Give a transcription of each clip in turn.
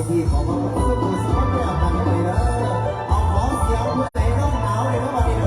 ທີ່ຂໍຂອບຄຸນທຸກຄົນທີ່ມາເດີ ເອົາຂໍສຽງຜູ້ໃດນອນໜາວເດີບັດນີ້ເດີ.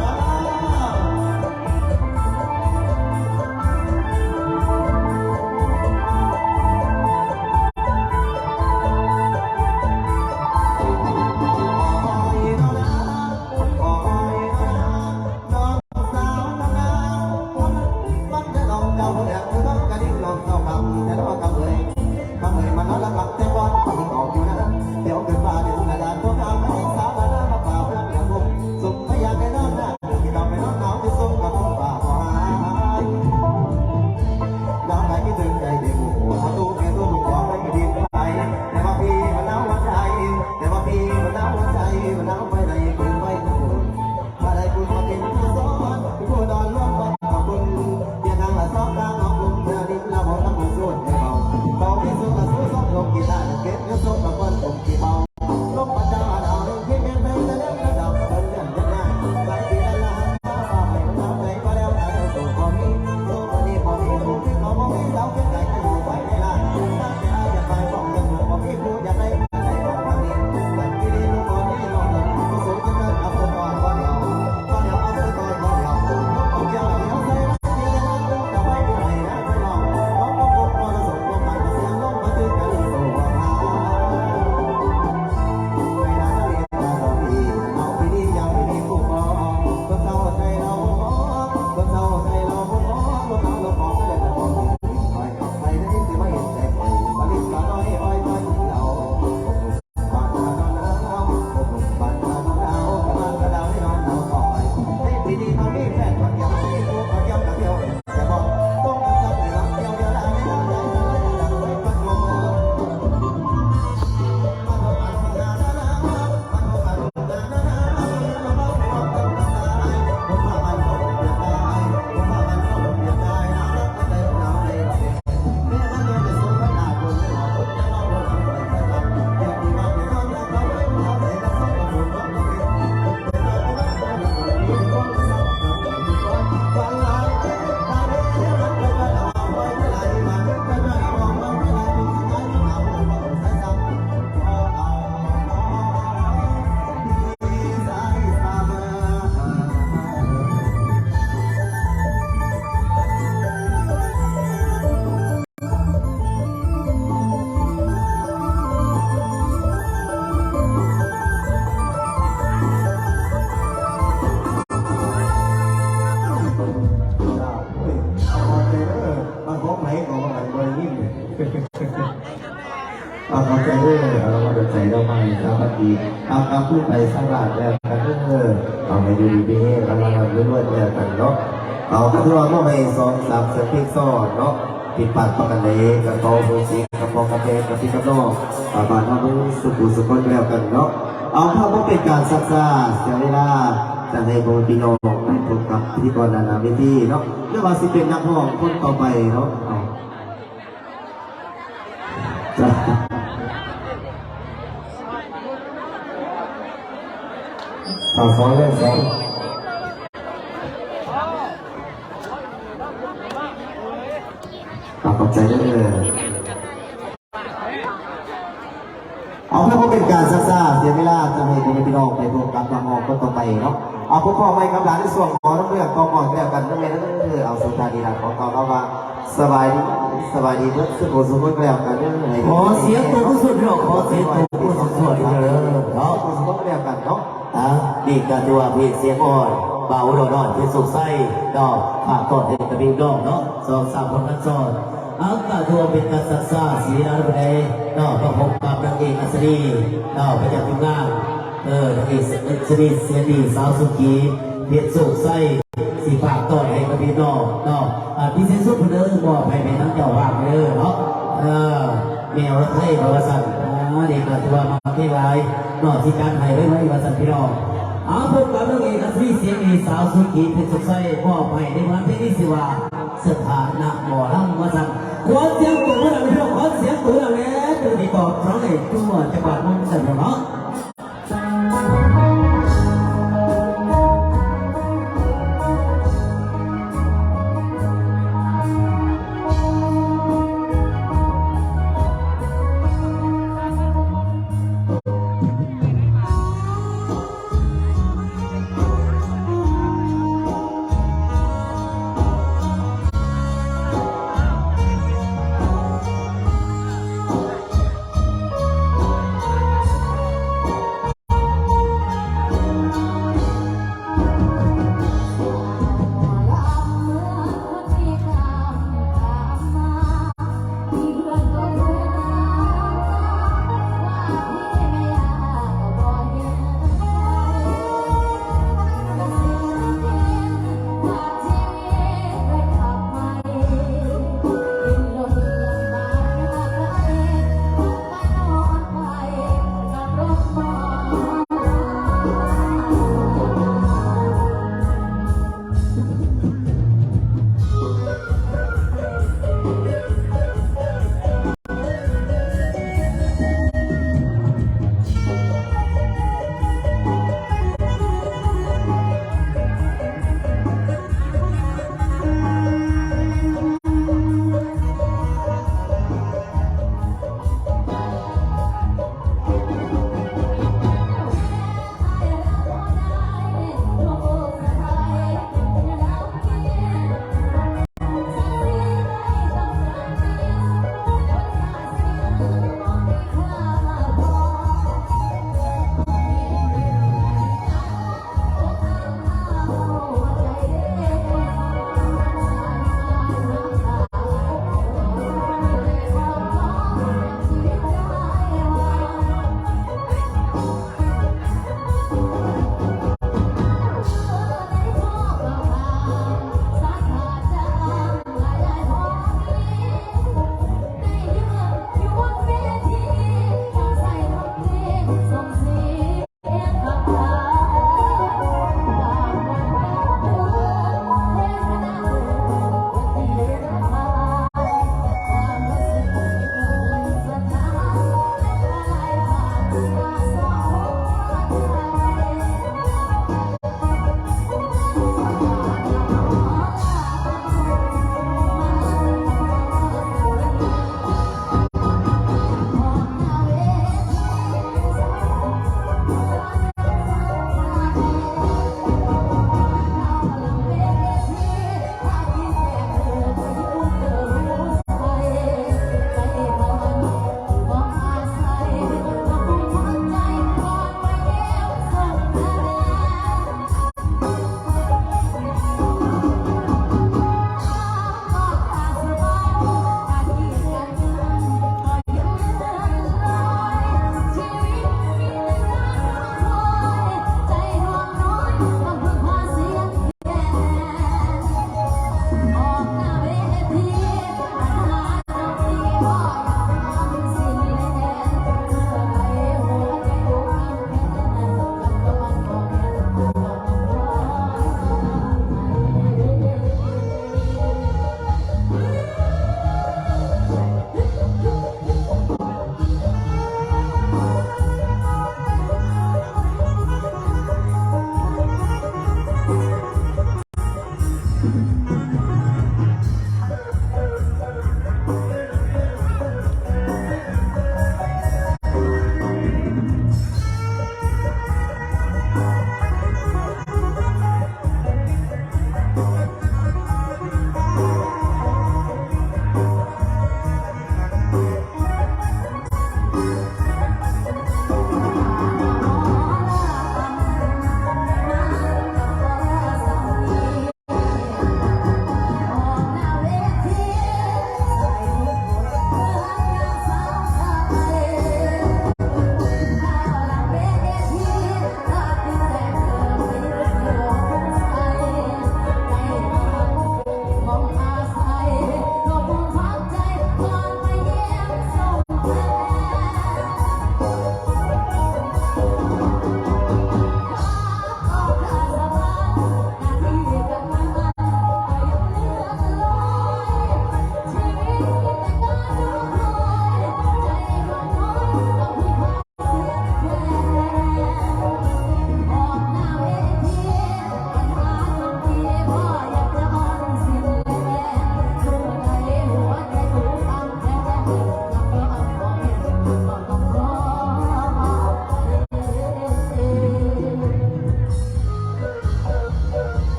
ເອົາຂອບໃຈເດີ ມັນຂອງໃຜກໍວ່າໄປ ບໍ່ໄດ້ຍິນເດ. ເອົາ ຂອບໃຈເດີ ເອົາ ຂອບໃຈດອກໄມ້ສາມັກຄີ ເອົາ ກັບຄືນໄປສະຫວາດແລ້ວກັນເດີ ເອົາ ໃຫ້ຢູ່ດີມີແຮງ ເອົາ ຮ່ຳລວຍແລ້ວກັນເນາະ. ເອົາ ກໍຖືວ່າມອບໃຫ້ສອງສາມເສຍງເພງຊ້ອນເນາະ ຜິດພາດປະການໃດ ກໍຂໍອະໂຫສິກັບພໍ່ກັບແມ່ ກັບພີ່ກັບນ້ອງ ເອົາ ບ້ານເຮົາເບິ່ງສູ່ຜູ້ສູ່ຄົນແລ້ວກັນເນາະ. ເອົາ ເພື່ອບໍ່ເປັນການຊັກຊ້າເສຍເວລາ ຈະໃຫ້ພໍ່ແມ່ພີ່ນ້ອງໄປພົບກັບພິທີກອນດ້ານໜ້າເວທີເນາະ ຫຼືວ່າຊິເປັນນັກຮ້ອງຄົນຕໍ່ໄປເນາະ. ເອົາ ເອົາ ສອງເລີຍ ສອງ ເອົາ ຂອບໃຈເດີ. ເອົາ ເພື່ອບໍ່ເປັນການຊັກຊ້າເສຍເວລາ ຈະໃຫ້ພໍ່ແມ່ພີ່ນ້ອງໄປພົບກັບນັກຮ້ອງຄົນຕໍ່ໄປເນາະ. ເອົາ ພົບພໍ້ໃໝ່ກັບຫຼານໃນຊ່ວງຂໍນຳເລື່ອງຕໍ່ກ່ອນແລ້ວກັນເດີແມ່ເດີ. ເອົາ ສຸດທ້າຍນີ້ລະ ຂໍກ່າວຄຳວ່າ ສະບາຍດີ ສະບາຍດີເບິດສູ່ຜູ້ສູ່ຄົນແລ້ວກັນເດີ. ຂໍສຽງຕົບມືສຸດຍອດ ຂໍສຽງຕົບມືສຸດຍອດເດີເນາະ ສູ່ຜູ້ສູ່ຄົນແລ້ວກັນເນາະ. ອ່າ ນີ້ກໍຖືວ່າເພງສຽງອ່ອນ ບ່າວອຸດອນນ້ອຍ ເພັດໂຊກໄຊເນາະ ຝາກຕ້ອນໃຫ້ກັບພີ່ນ້ອງເນາະ ສອງສາມຄົນກັນຊ້ອນ. ເອົາ ກໍຖືວ່າເປັນການຊັກຊ້າເສຍເວລາບໍ່ໄດ້ເນາະ ມາພົບກັບນາງເອກອັດສະລີເນາະ ປະຈຳທີມງານ ເອີ ນາງເອກອັດສະລີ ສຽງດີ ສາວສຸກີ ເພັດໂຊກໄຊ ຊິຝາກຕ້ອນໃຫ້ກັບພີ່ນ້ອງເນາະ. ອ່າ ພິເສດສຸດເພິ່ນເດີ ມອບໃຫ້ແມ່ນາງເຈົ້າພາບເດີເນາະ ເອີ ແມວໄທວ່າຊັ້ນ. ອ່າ ນີ້ກໍຖືວ່າມັກເພງຫຼາຍເນາະ ຊິຈັດໃຫ້ໄວໆວ່າຊັ້ນພີ່ນ້ອງ. ເອົາ ພົບກັບນາງເອກອັດສະລີ ສຽງດີ ສາວສຸກີ ເພັດສຸກໄຊ ມອບໃຫ້ໃນງານເພງນີ້ຊື່ວ່າ ສະຖານະໝໍລຳວ່າຊັ້ນ. ຂໍສຽງຕົບມືໃຫ້ພີ່ນ້ອງ ຂໍສຽງຕົບມືໃຫ້ແດ່ ເຈົ້າທີ່ຕອບສະໜອງໃຫ້ທົ່ວຈັກກະວານຂອງເຮົາເນາະ.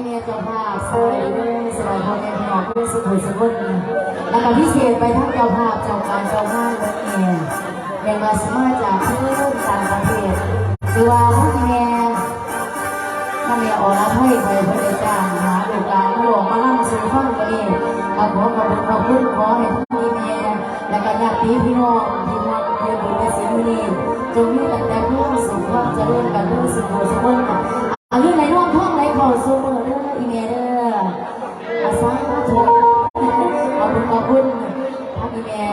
ແມ່ເຈົ້າພາບ ສະບາຍດີເດີ ສະບາຍດີພໍ່ແມ່ພີ່ນ້ອງເບິດສູ່ຜູ້ສູ່ຄົນ ແລ້ວກໍພິເສດໄປທາງເຈົ້າພາບ ເຈົ້າການເຈົ້າງານເບິດແມ່ ແມ່ນວ່າຊິມາຈາກເທິງຕ່າງປະເທດ ຄືວ່າທາງແມ່ ທາງແມ່ອອລະໄພໄພເພິ່ນໄດ້ຈ້າງຫາລູກຫຼານມາຮ້ອງມາລຳສູ່ຟັງມື້ນີ້ ກໍຂໍຂອບຄຸນຂອບຄຸນ ຂໍໃຫ້ທາງແມ່ ແລ້ວກໍຍາດຕິພີ່ນ້ອງທີ່ມາເຮັດບຸນເຮັດສິນມື້ນີ້ ຈົ່ງມີແຕ່ຄວາມສຸກຄວາມຈະເລີນກັນເບິດສູ່ຜູ້ສູ່ຄົນ ອາຍຸໄຫຼນອນທອງໄຫຼເຂົ້າສູ່ມື້ເດີອີແມ່ເດີ ອາ ສາທຸ ຂອບຄຸນຂອບຄຸນ ທາງອີແມ່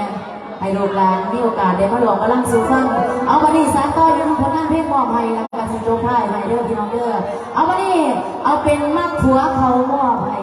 ໃຫ້ລູກຫຼານມີໂອກາດໄດ້ມາຮ້ອງມາລຳສູ່ຟັງ ເອົາ ບັດນີ້ສານຕໍ່ຢູ່ນຳຜົນງານເພງມອບໃຫ້ ແລ້ວກໍຊິຈົບທ້າຍໃຫ້ເດີພີ່ນ້ອງເດີ ເອົາ ບັດນີ້ເອົາເປັນມັກຜົວເຂົາມອບໃຫ້